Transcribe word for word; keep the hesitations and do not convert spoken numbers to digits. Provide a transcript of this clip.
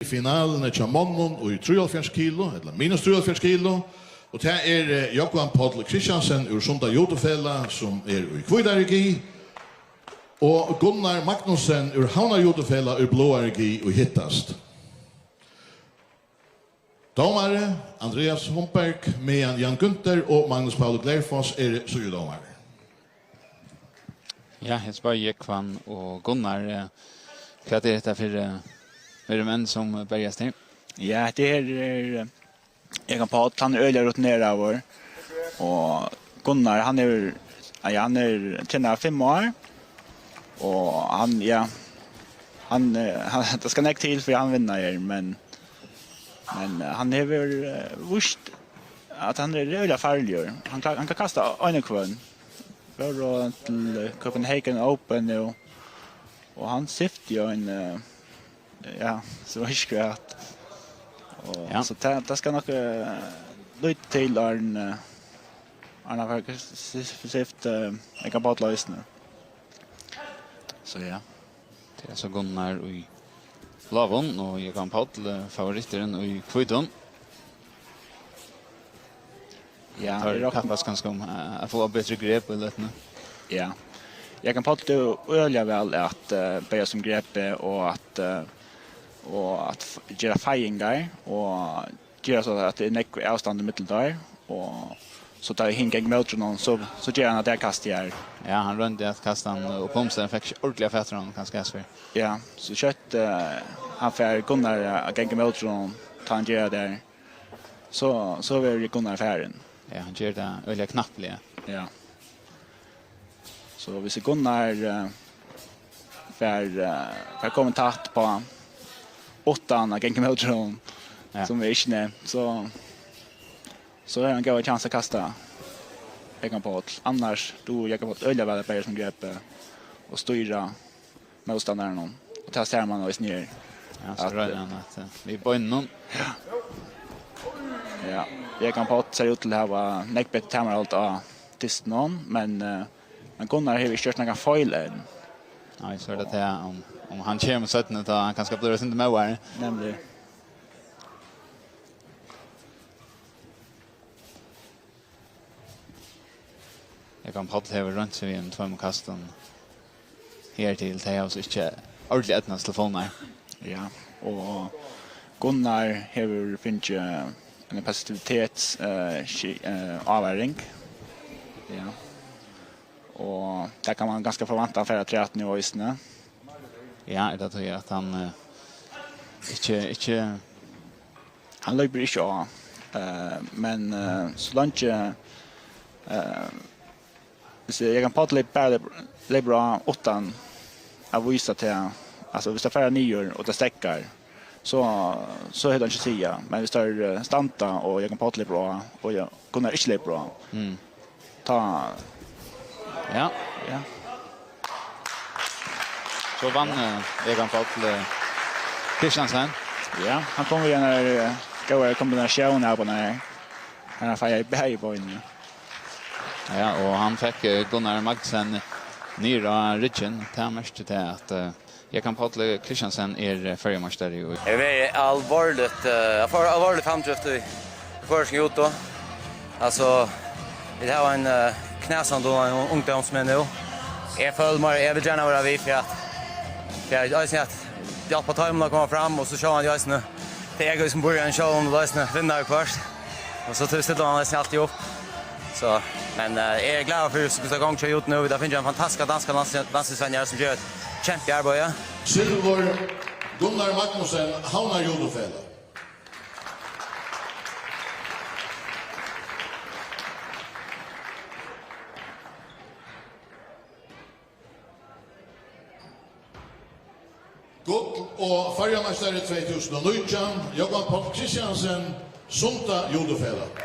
í finaluni hjá monnum í trýoghálvfjerðs kilo, ella minus trýoghálvfjerðs kilo, og tað er, eh, Jógvan Páll Kristiansen úr Sunda Judofelag, sum er í hvítari gi, og Gunnar Magnussen úr Havnar Judofelag í bláari gi, ið hittast. Dómari, Andreas Homberg, meðan Jan Günther og Magnus Paul Glerfoss eru síðudómarar. Ja, eg spyrji Jógvan og Gunnar, eh, hvat er hetta fyri, eh, fyri menn sum berjast her? Ja, hetta her er, eh, Jógvan Páll, hann er øgiliga rutineraður, og Gunnar, hann er, ja, hann er trenaður fimm ár, og hann, ja, hann, eh, hann, tað skal nógv til fyri hann vinna her, men, men, eh, hann hevur, eh, víst at hann er øgiliga farligur. Hann kann, hann kann kasta ein og hvønn. Fór og til, eh, Copenhagen Open nú, og hann sipti jo ein, eh, ja, so var ikki greitt. Og Ja. so tað, tað skal nokk, eh, lítið til, áðrenn, eh, áðrenn hann fær s-, s-, sift, eh, Jógvan Páll eisini. So ja. Tað er so Gunnar í bláum og Jógvan Páll, eh, favoritturin í hvítum. Ja, Teir eg rokni- kappast kanska um, eh, at fáa betri grep í løtuni. Ja. Jógvan Páll er jo øgiliga væl at, eh, berjast um grepið og at, eh, og at f-, gera feiingar og gera so at tað er nógv avstand ímillum teir, og so tá hin gongur móti honum, so, so ger hann tað kastið her. Ja, hann royndi at kasta hann upp um seg, hann fekk ikki ordiliga fatur á honum, kanska, Asfjørð. Ja, so skjótt, eh, hann fær Gunnar at ganga móti honum, tá hann ger tað her, so, so verður Gunnar farin. Ja, hann ger tað øgiliga knappliga. Ja. So hvis Gunnar, eh, fær, eh, fær komið tætt uppá uttan at ganga móti honum, Ja. sum er ikki nevnt, so, so hevur hann góðan kjans at kasta Jógvan Páll. Annars dugir Jógvan Páll øgiliga væl at berjast um grepið og stýra mótstandaranum. Og tað sær mann eisini her. Ja, so At, roynir eh, hann at, eh, við beinunum. Ja, Jógvan Páll sær út til at hava nógv betri tamarhald á dystinum, men, eh, men Gunnar hevur ikki gjørt nakran feil enn. Nei, so er tað tað, um, um hann kemur seinni, tá hann kanska blívur eitt sindur móðari. Nemliga. Jógvan Páll hevur roynt seg við einum tveimum kastum hertil. Tey hava so ikki ordiliga eydnast til fulnar. Ja, og Gunnar hevur fingið ein passivitets-, eh, ski-, eh, ávaring. Ja. Og tað kann man kanska forvænta, hann fer afturat nú eisini. Ja, er tað tí at hann, eh, ikki, ikki Hann loypur ikki á, eh, men, eh, so leingi, eh, hvis Jógvan Páll loypur, bara loypur, loypur á uttan at vísa til, altso, hvis tað fer niður og tað steðgar, so, so hevur tað einki at siga. Men hvis tað, eh, standa og Jógvan Páll loypur á og Ja-, Gunnar ikki loypur á, Mm. Tá. Ja. Ja. So vann, eh, Jógvan Páll, eh, Kristiansen. Ja, hann kom við eini, eh, góðari kombinatión av honum her. Hann fær bæði beinini. Ja, og hann fekk, eh, Gunnar Magnussen niður á ryggin. Tað merkir tað at, eh, Jógvan Páll Kristiansen er, eh, føroyameistari í Eg var alvorligt, eh, eg fór alvorligt framdrift í, í føroyskum judo. Altso, vit hava ein, eh, knasandi og ein ungdóm sum er nú. Eg føli meg, eg vil gjarna vera við fyri at, fyri at eisini at hjálpa teimum at koma fram, og so sjálvandi eisini, tað er eg sum býr í ein sjálvum, og eisini vinna viðhvørt. Og so til stillar man eisini altíð upp. So, men, eh, eg eri glaður fyri, so, so gongd hjá Juden nú. Vit hava fingið ein fantastiskan danskan lands-, landsliðsvenjara sum ger eitt kempiarbeiði. Silvur, Gunnar Magnussen, Havnar Judofelag. Gull og føroyameistari tvey túsund og nítjan, Jógvan Páll Kristiansen, Sunda Judofelag.